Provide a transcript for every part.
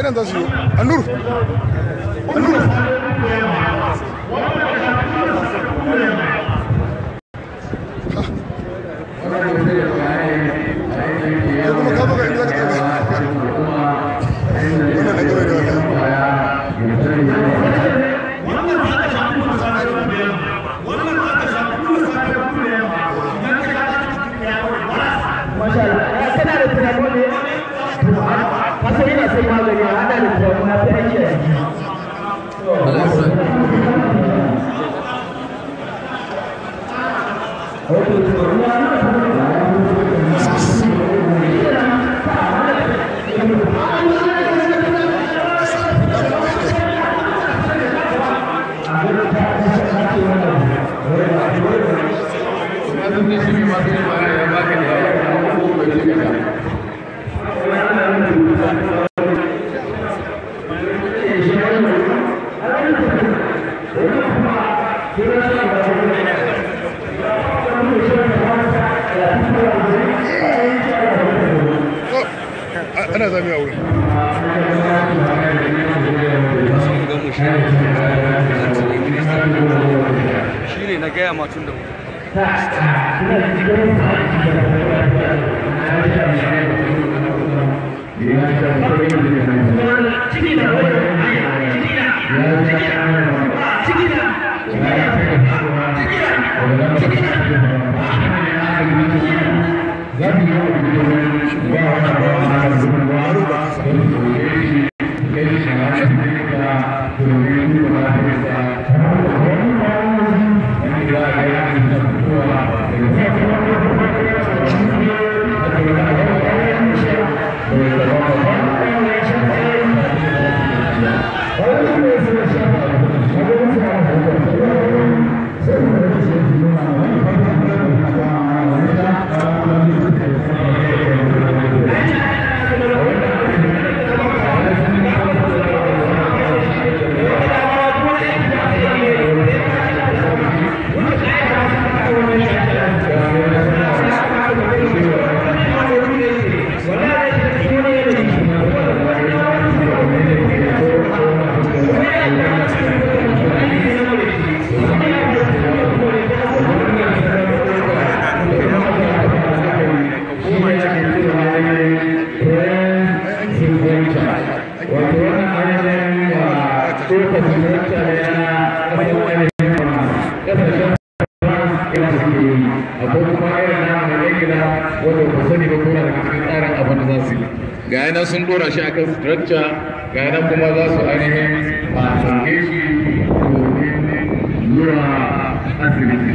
Ai nan za su yi Annur. Annur. Kai kuma ka zo ga inda za ka tafi. Wannan na gaba ne wannan. Masha Allah. Kana da tunani ne? Ka san ina son magani, a haɗa da tunani na fi aiki a jiki. Ana zami a wurin. Shi ne na gaya ma tun da wuri. Ga yana sun dora shi akan structure, ga yana kuma za su ainihin a sauke shi domin zuwa asibiti.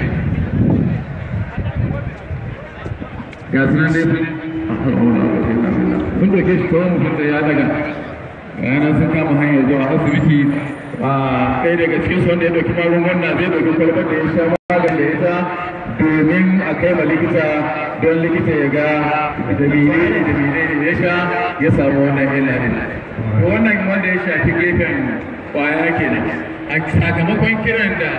Ga su nan dai sun ɗauke shi kawai mutum da ya daga. Ga yana sun kama hanyar zuwa asibiti. A ɗaya daga cikin su wanda ya ɗauki magunguna zai ɗauki kwalbar da ya sha magani da ita domin a kai ma likita don likita ya ga da menene da menene ya sha ya samu wannan illa din. To wannan wanda ya shafi gefen kwaya kenan. A sakamakon kiran da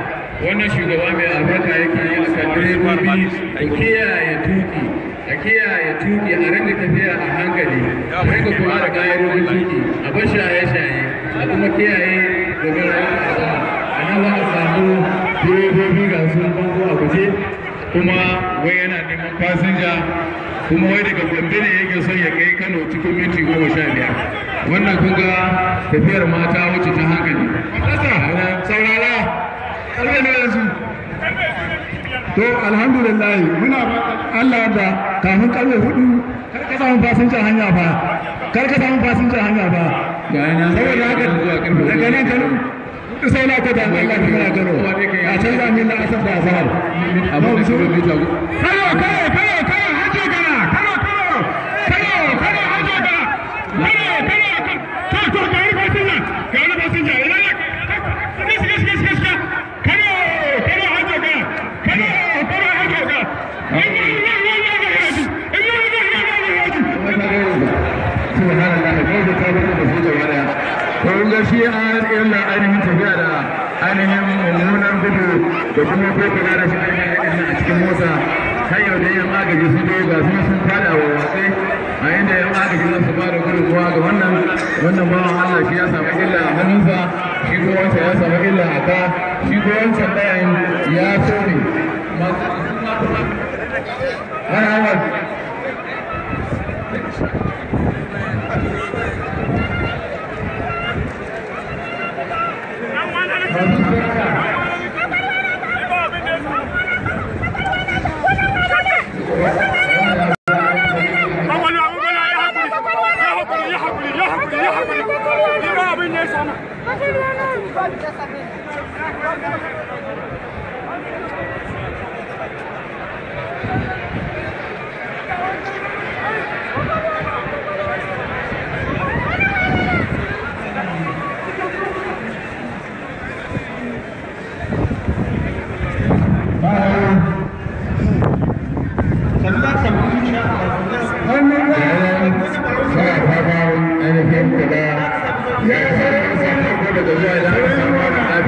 wannan shugaba mai albarka yake yi a kan direbobi, a kiyaye tuki, a kiyaye tuki, a rinka tafiya a hankali, a rinka kula da ƙa'idodin tuki, a bar shaye-shaye, a kuma kiyaye domin rayuwar al'umma. A nan za a samu direbobi ga su bango a guje, kuma wai yana neman fasinja, kuma wai daga Gombe ne yake son ya kai Kano cikin minti 15. Wannan kun ga tafiyar mata wuce ta hankali. Saurara, ƙarfe ne yanzu. To alhamdulillah muna Allah da kafin ƙarfe 4 kar ka samu fasinjan hanya ba. Kar ka samu fasinjan hanya ba. Ga yana Saboda haka zuwa ƙarfe 4. daga nan Kano sai na kwata Allah ta muna Kano. A canza min na asar da azhar. Abin da kilomita Kano Kano Kano Kano Hajo Gana Kano Kano Kano Kano Hajo Gana Kano Kano to to ga wani fasinja, ga wani fasinja, ina ne? Shiga shiga shiga shiga. Kano Kano Hajo Gana Kano Kano Hajo Gana. Inna lillahi wa inna ilaihi raji'un. Inna lillahi wa inna ilaihi raji'un. Subhanallah, da kai da ta bada da su gaba daya. To kun ga shi an illa ainihin tafiya da ainihin mummunan gudu da kuma ko kula da shi ainihin illa a cikin motsa. Har yau da yan agaji sun zo, ga su sun fada wa watsi a inda yan agaji za su bada gudunmuwa ga wannan bawan Allah. Shi ya samu illa a hannunsa, shi ko wancan ya samu illa a ka, shi ko wancan ɗayan ya so ne.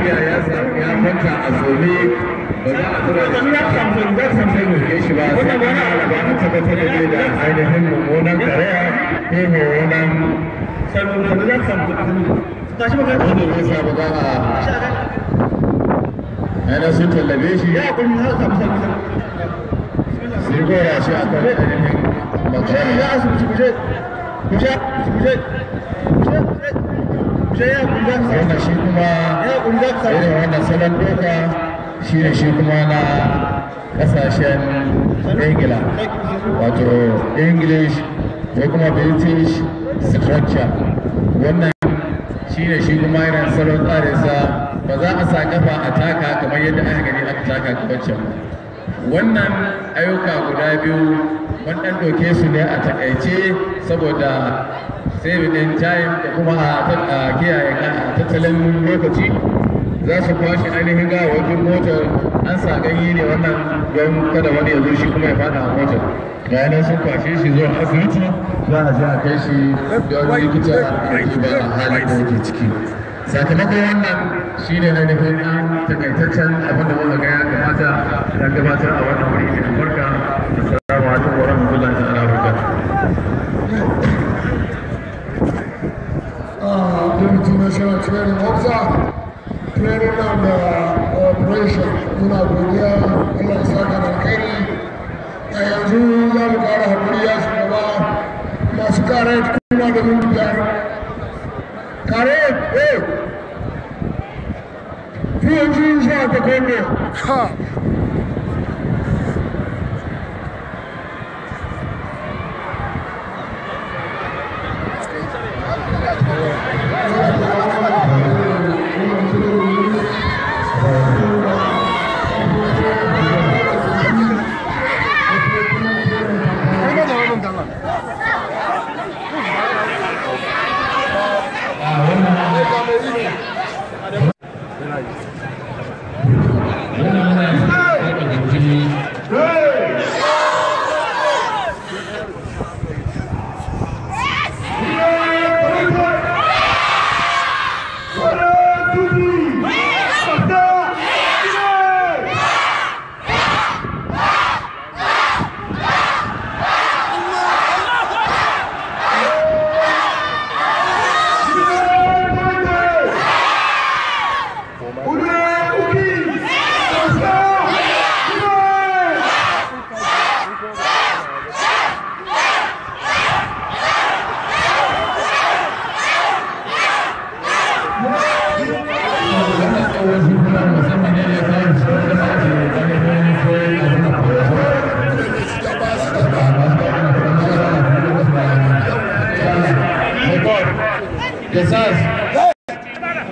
Wani kwanta a tsome, ba za a tura da shi ba sai an tabbatar da bai da ainihin mummunan karaya ko mummunan wanda zai sa ba za a ainihin sun tallabe shi, sai gora shi a kan ainihin makara. Wannan shi kuma irin wannan salon doka shi ne shi kuma na kasashen Ingila, wato English ko kuma British structure. Wannan shi ne shi kuma irin salon tsarinsa, ba za a sa kafa a taka kamar yadda aka gani aka taka wancan. Wannan ayyuka guda biyu mun ɗan ɗauke su ne a takaice saboda saving din time da kuma a kiyaye tattalin lokaci. Za su kwashe ainihin gawawakin motar, an sa ganye ne wannan don kada wani ya zo shi kuma ya fada a motar. Ga yanar sun kwashe shi zuwa asibiti, za a je a kai shi don likita ya duba a halin da yake ciki. Sakamakon wannan shi ne ainihin ɗan takaitaccen abin da muka ga ya kamata dan gabatar a wannan wuri mai albarka. Assalamu alaikum wa rahmatullahi ta'ala wa barakatuh. Deputy National Training Officer, Training and Operation, muna godiya, Allah ya saka da alkhairi. A yanzu za mu kara hakuri ya shugaba masu kare kuna da minti 5. Kare, eh! PNG zuwa ta Congo. Ha!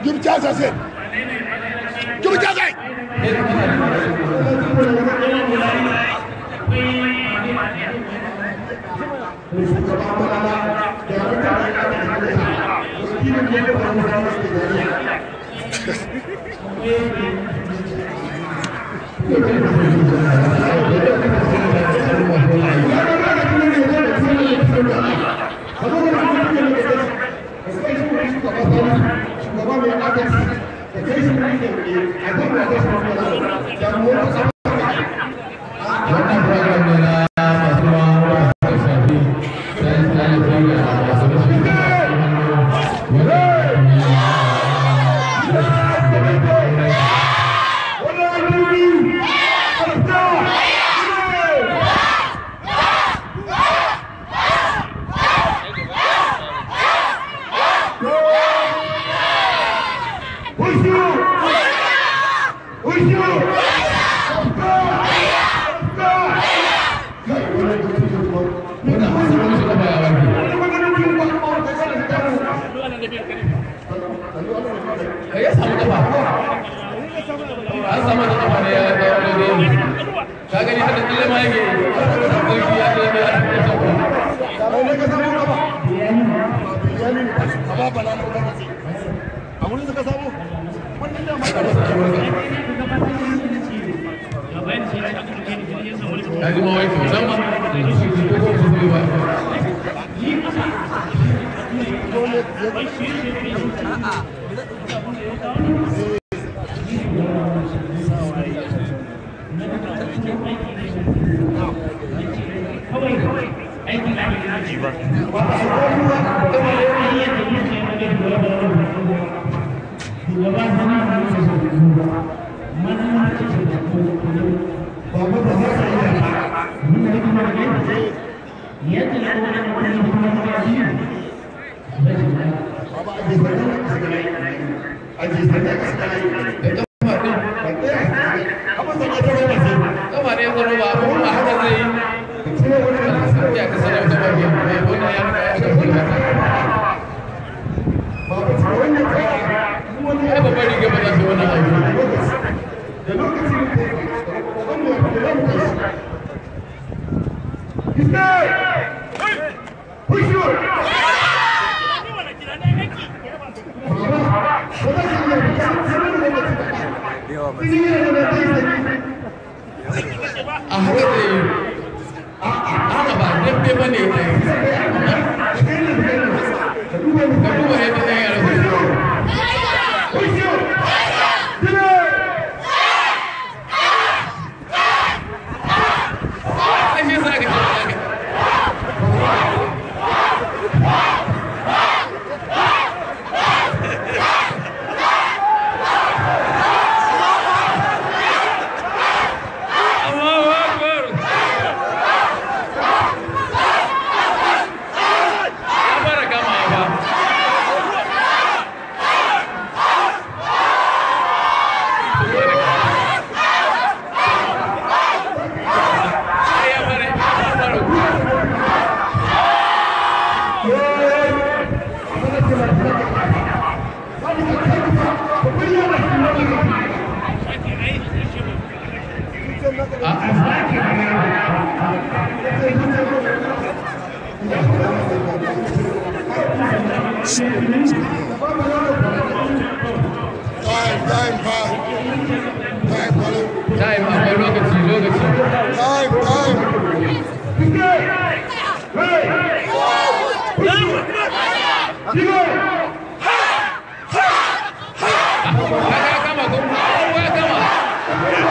Give chance, I said. Give me chance. Wannan program Ya samu kafa. An samu da kafa ne ya dawo da ne. Ka gani hada tsalle ma yake. Sarki ya tsalle ya tsalle. Ya ji mawai kyautan ma. Ko ko su ba. Kafa ne ya roba kuma haka zai yi. Ya ka sanar da babi mai wannan ya riga ya ga ai babbar riga ba za ta wannan abu. A haka zai yi. Haka ba dabbe ba ne ka duba yadda ɗan yara zai ashe sa ka ce ba ka. Allahu Akbar. Ya fara kama ba. Ai, ya fara. Time, time, time. Time, brother. Time akwai lokaci lokaci. Time, time. Kaga ya kama ko? Kowa ya kama.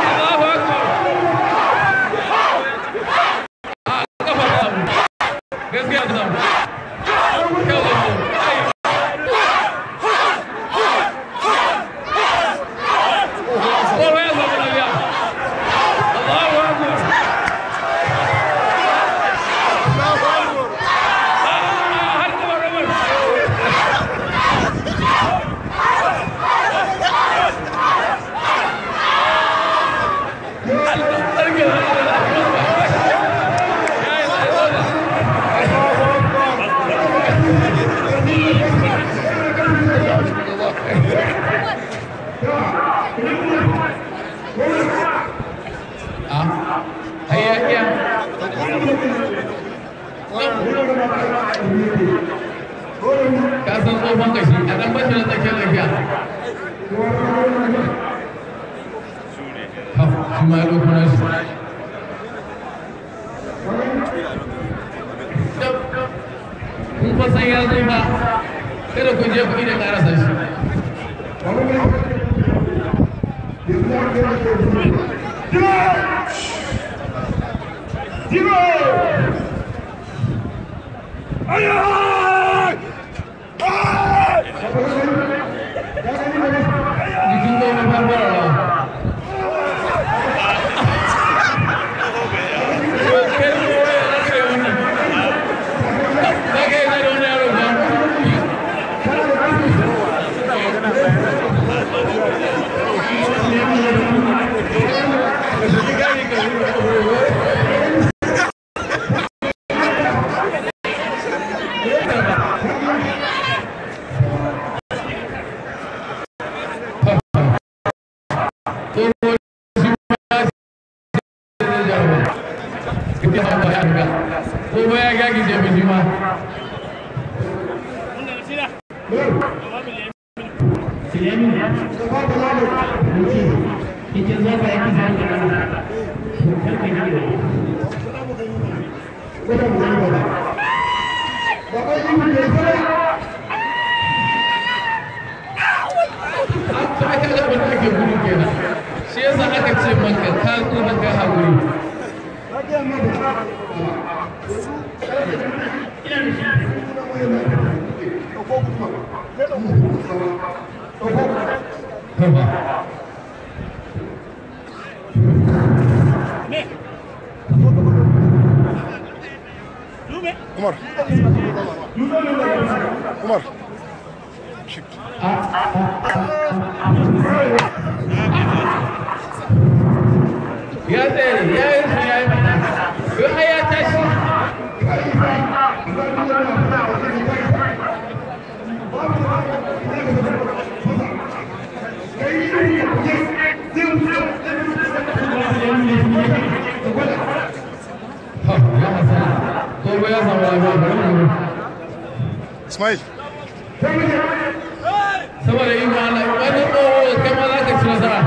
Allahu Akbar. A kafa ta samu. Gaskiya ta samu. Kyau da mu. Ai. Kowa ya samu lafiya. Allahu Akbar. Ah, har da rabar. Ka san tsohon kashi a ɗan bashi na tsakiyar tsakiya. Shi ma ya ɗauko nashi. Kun fa san ya zo ba, kada ku je ku ida ƙarasa shi. Jikin tsohon fara rawa. Kai ko ya za ka yi wannan? Za ka yi zai da wannan yaro ba? rikice ba shi ma. Shi yasa aka ce maka ka tsufa ka haƙuri. Umar. Umar. Ya tsere, ya yi su ya yi mana. Yau ai ya tashi. Ya hasala. Ko ba ya samu lafiya bari mu. Ismail. Saboda yi ma Allah, wani tsoho kai ma za ka ci nasara.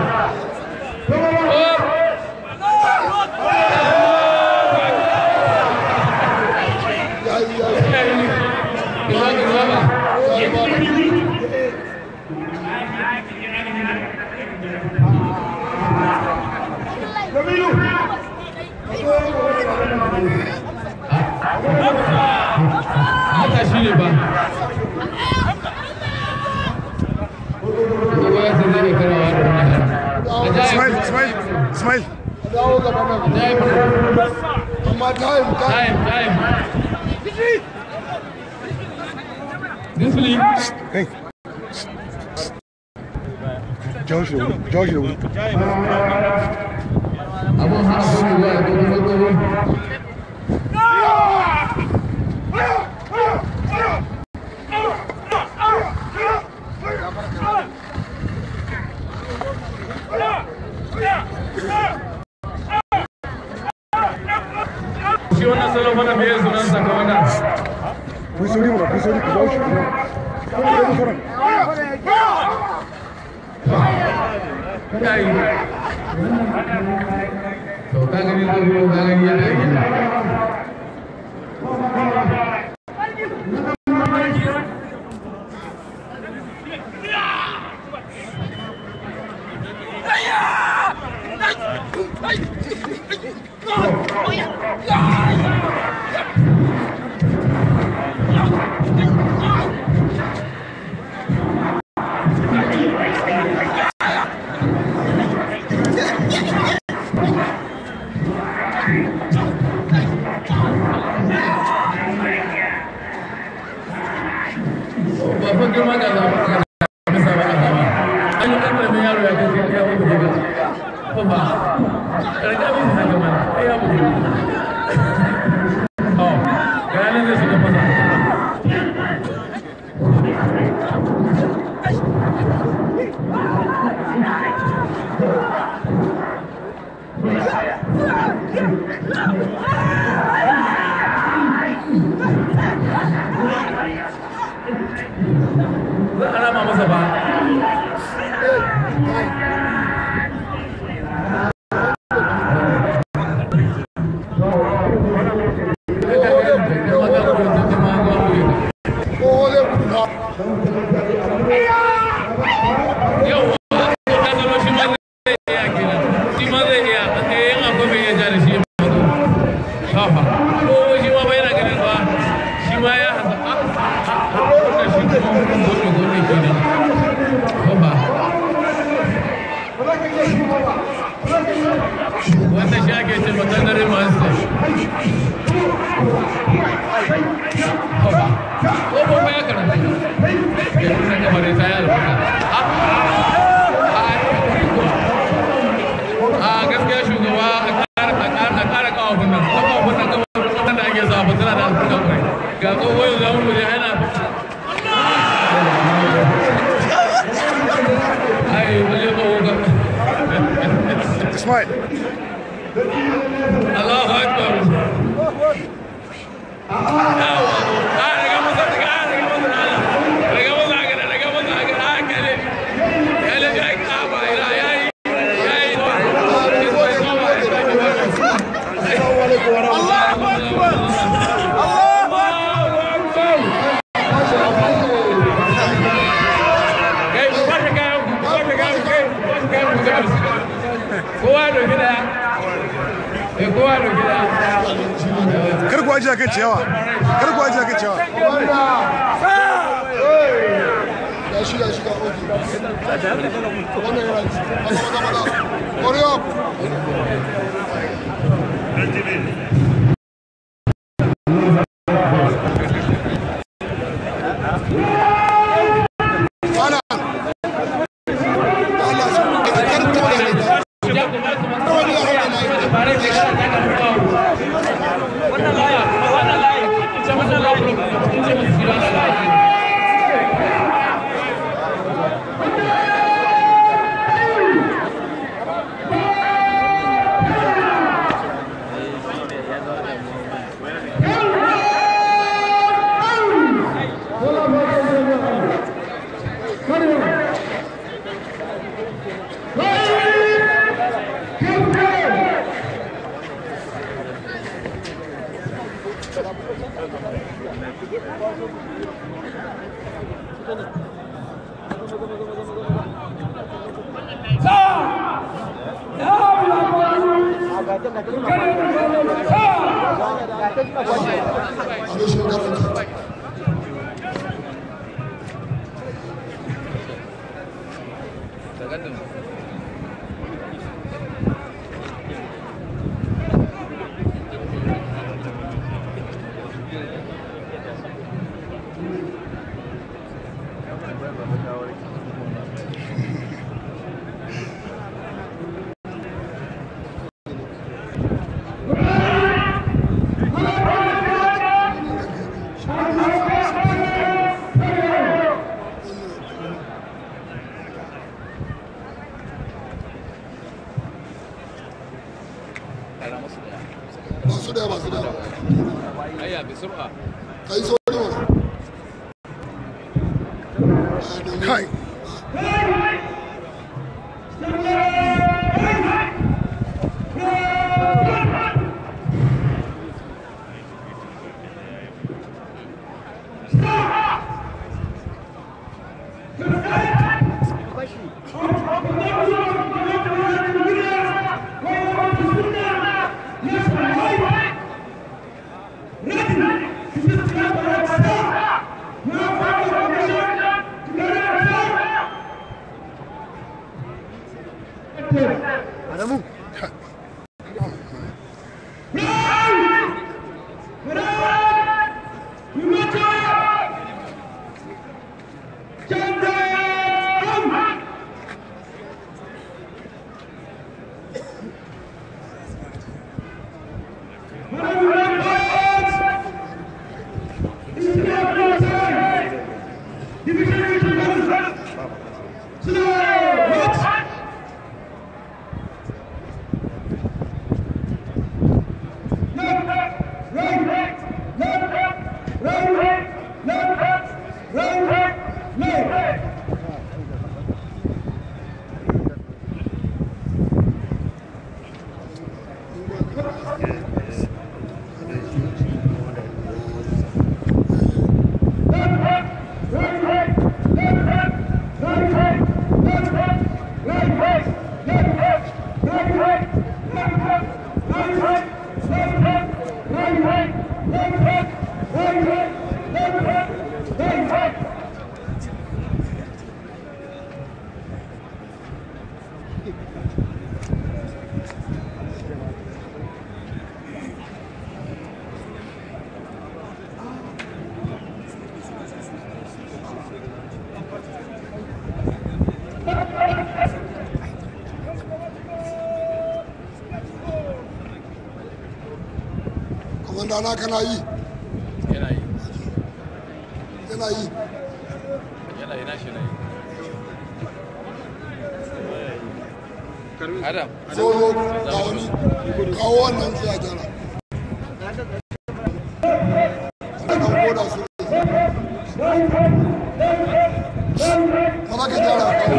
Matashi ne ba. Kowa ya san zai iya karawa da wani hari. Ismail, Ismail, Ismail. Amma time, time, time. Discipline. Hey. Jawo shi da wuri, jawo shi da wuri. Abun har akwai zuwa ya kuma tsoro. Shi wannan salon mana me sunan sa ka wannan? Ku sauri mana, ku sauri, ku jawo shi. Ku jawo shi. Kai. To ka gani tsoro, ka gani yana aiki. Ba fa girma ga zama ga bisa ba zama. An yi ɗan ƙaramin yaro ya kai ya bugu ga. Ko ba. Rika bin haka mana, ai ya bugu. Oh, ga nan zai shiga fasa. Za a rama masa ba. Ko zai gudu na. Yau, ya zama shi ma zai iya kenan. Shi ma zai iya, eh, in akwai mai iya ja da shi ya matso. Kafa. Ko shi ma ba yana ganin ba, shi ma ya hasa. Wannan shi kuma gobe gobe kenan. Kafa. Wannan shi ake ce matanarin master. Kafa. Ko ba ya karanta. Ya kusan gaba dai ta yi albarka. A gaskiya shugaba a ƙara kawafin nan, kawafin nan kawafin da ake sa suna da albarka kwarai. Ga tsoho yanzu ya murmure yana. Ai, lalle tsoho ga. Ismail. Allahu Akbar. Kar ku ajiye kan ciyawa. Kar ku ajiye kan ciyawa. Ya shiga shiga oke. Wannan yana ci. Maza maza maza. Hurry up. Rana kana yi? Yana yi. Yana yi. Yana yi, nashi na yi. Adam. Zo zo ga wani kawo wannan sai a gyara. Wannan koda su. Maza ka gyara kawo.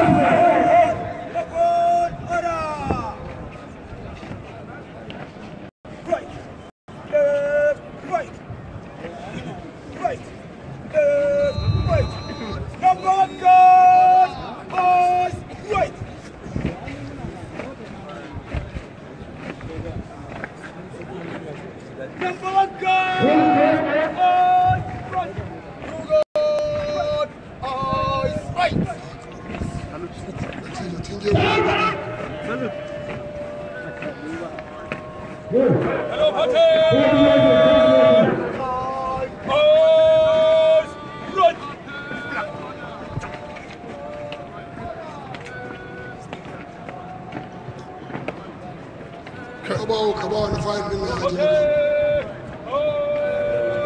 bawo ka bawa na fayil din na ajiye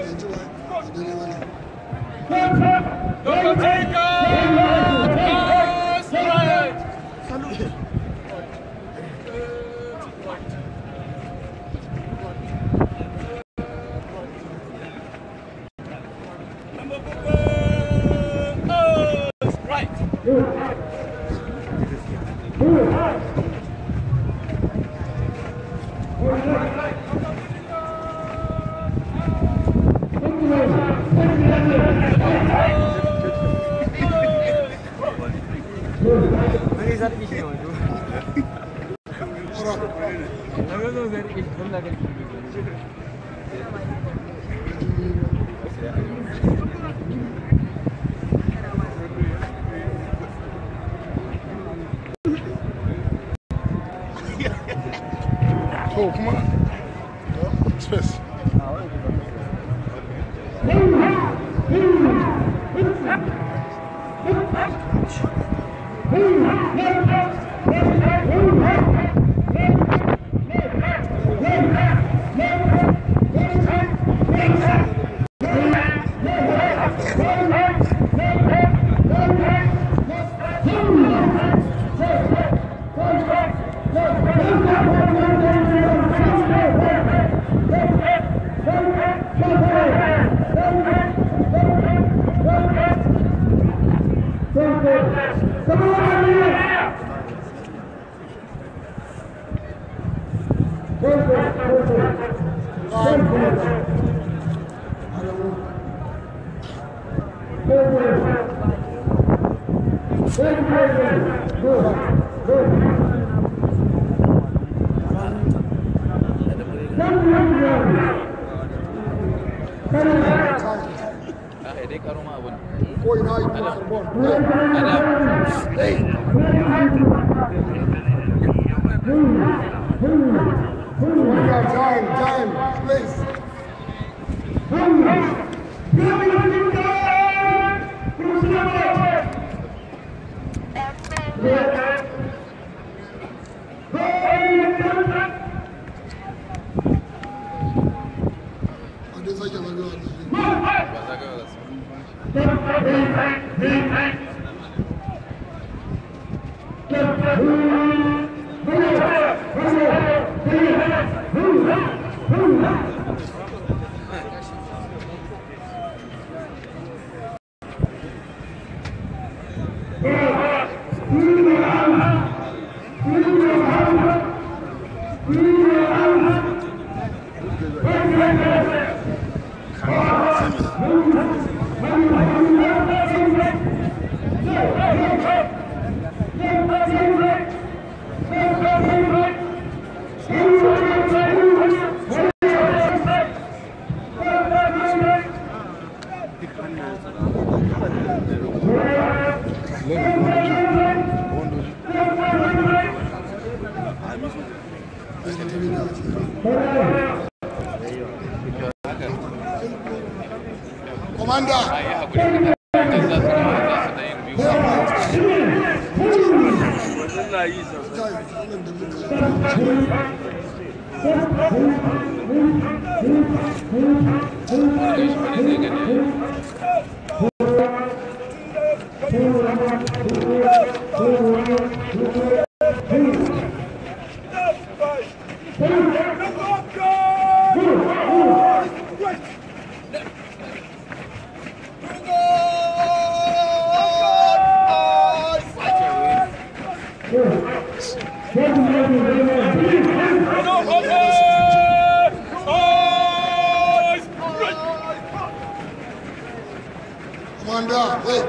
yanzu ba a daidai ba ne. To kuma space. Dai karo ma abun. Ko ina yi ko Adam. Hey. Time, time, please. A dai sake zagayowa da shi. Ba zagayowa za su. Commander. A yi haƙuri. Za su gama za su da yin biyu. Wani shi bane zai gani. Commander, wait.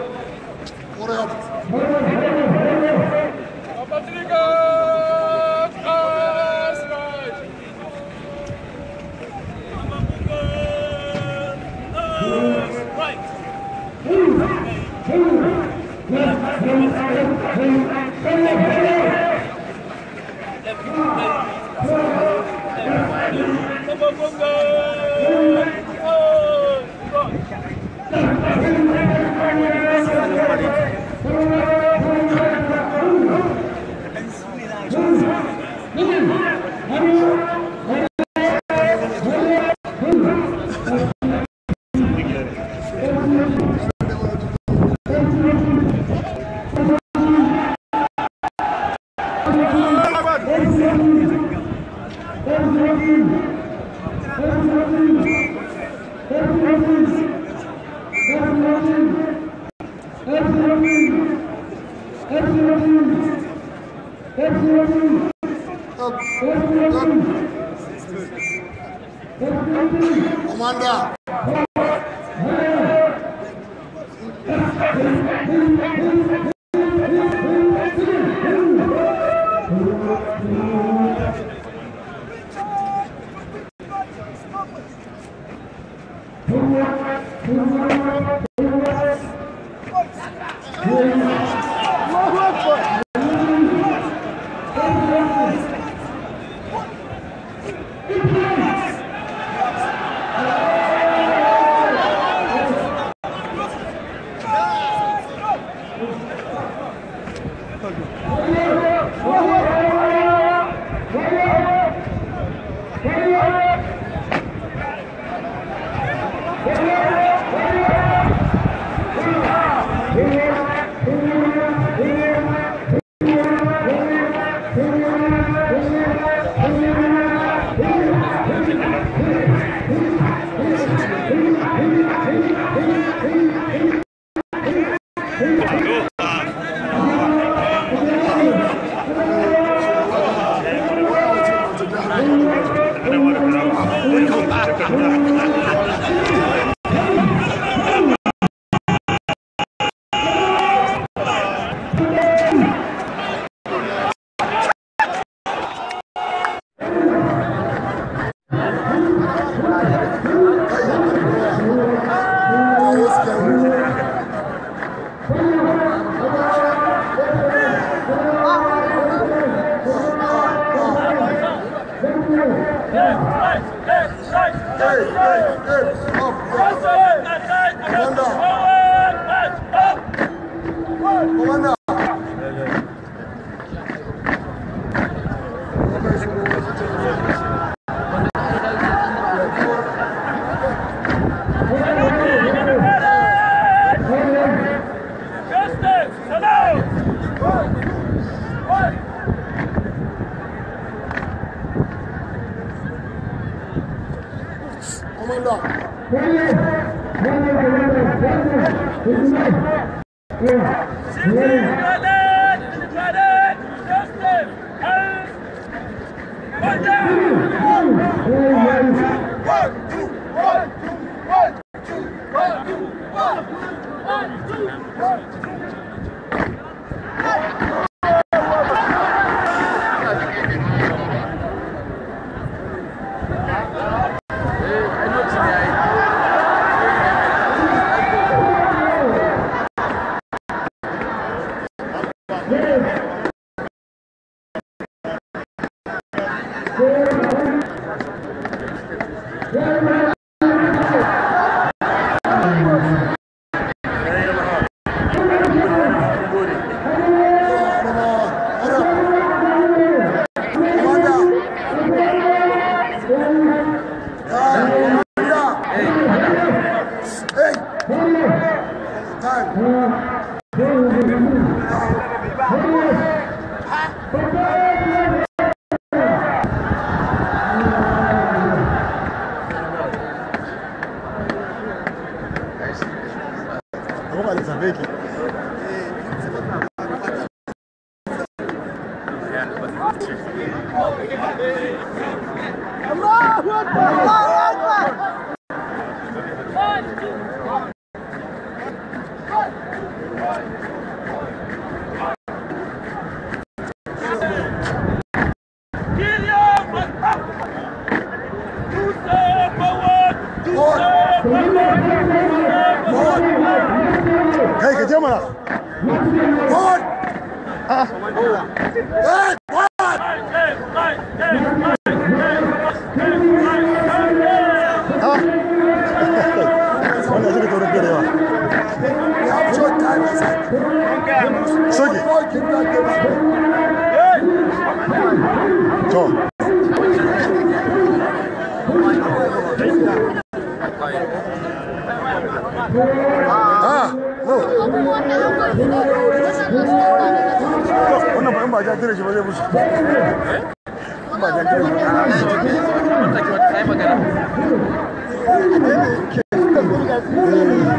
Hurry up. Thank you. Commander.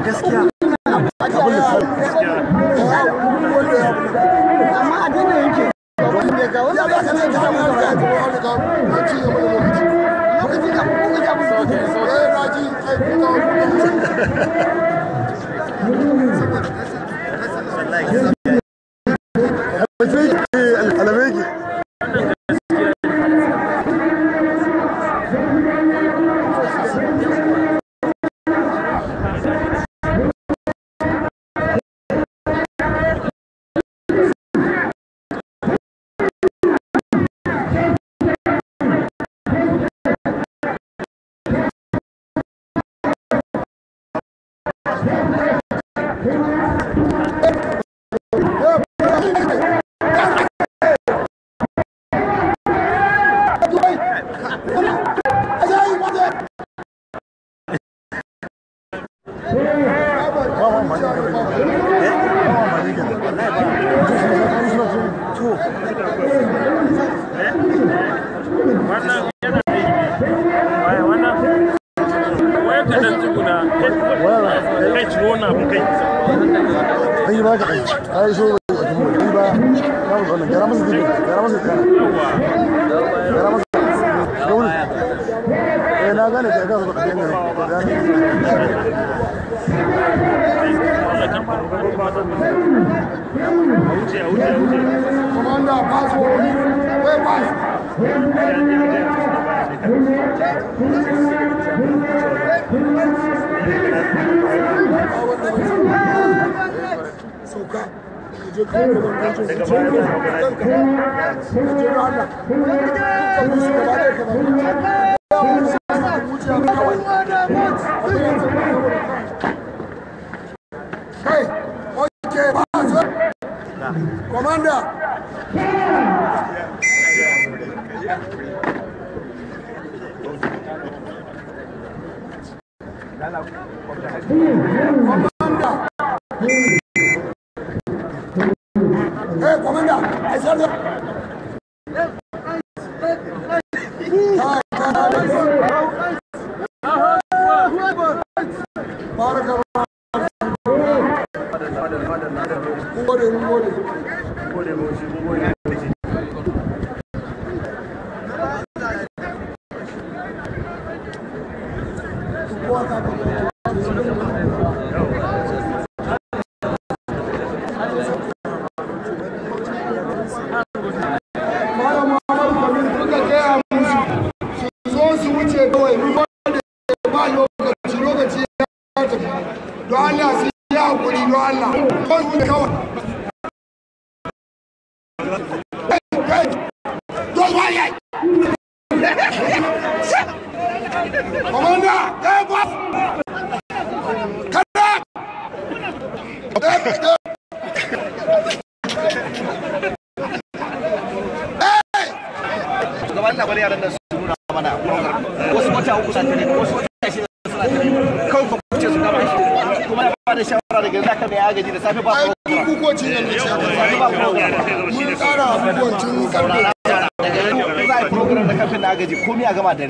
Gaskiya amma a daina yanke ga wanda ya sanar da lokaci ka kuka ga musu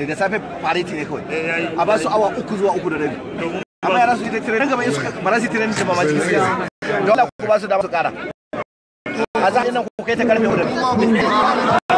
Da safe fareti ne kawai a ba su awa 3 zuwa 3:30 amma yara su yi ta tirenin gaba su ba za su yi tirenin da mamaci gaskiya dole ku ba su dama su kara a za nan ku kai ta karfe 4.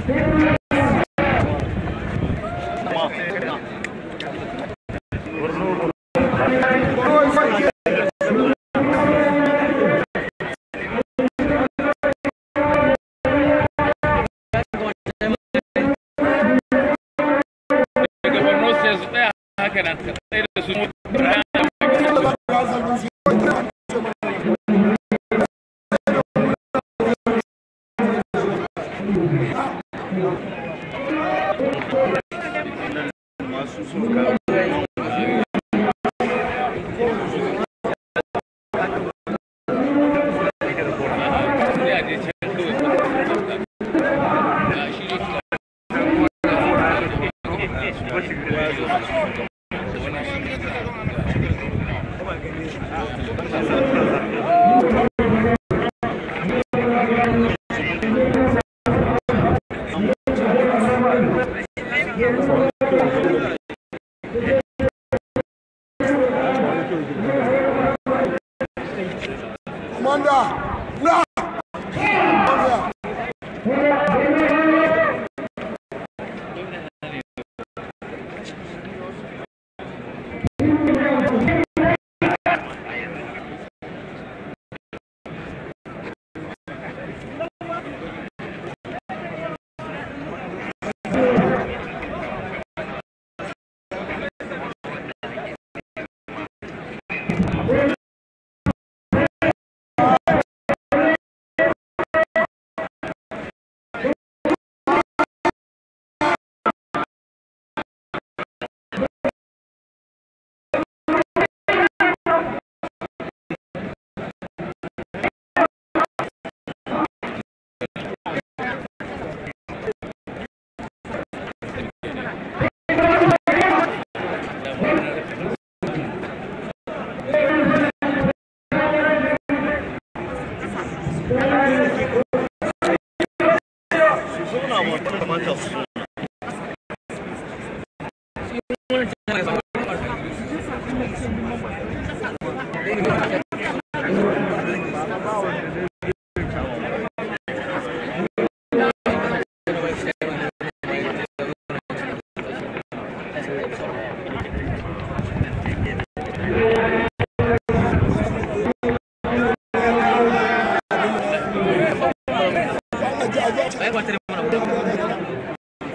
Daga Borno sai su tsaya haka nan, ka tsaye da su. Sai a je can kawai. A shi ne. Commander! Bra!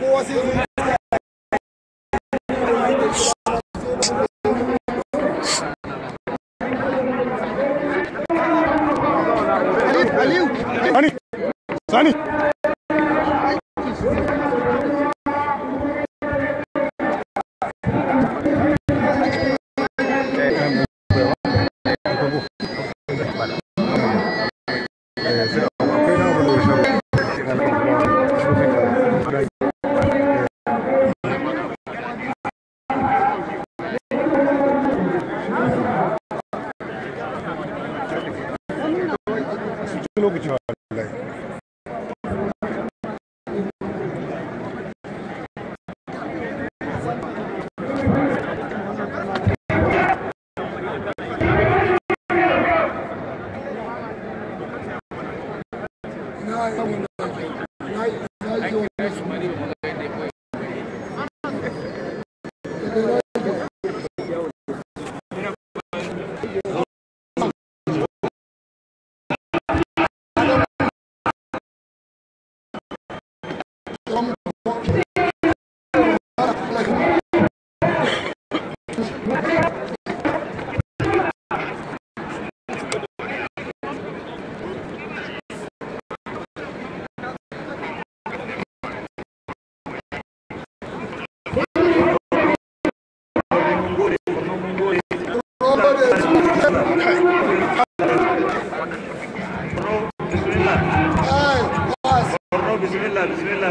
Kowa sai zo. Aliyu! Sani! Sani! Lokaci wallahi. Na yi wannan na yi na yi wannan. Bismillah, bismillah.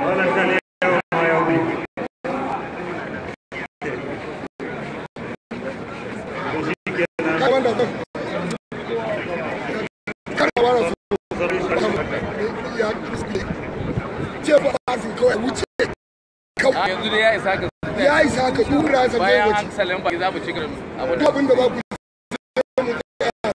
Wannan kan yau ma yau ne. To shi kenan. Yanzu dai ya isa ka. Ya isa ka dura sa Bayan an salin baki za mu ci gaba. Abin da ba ku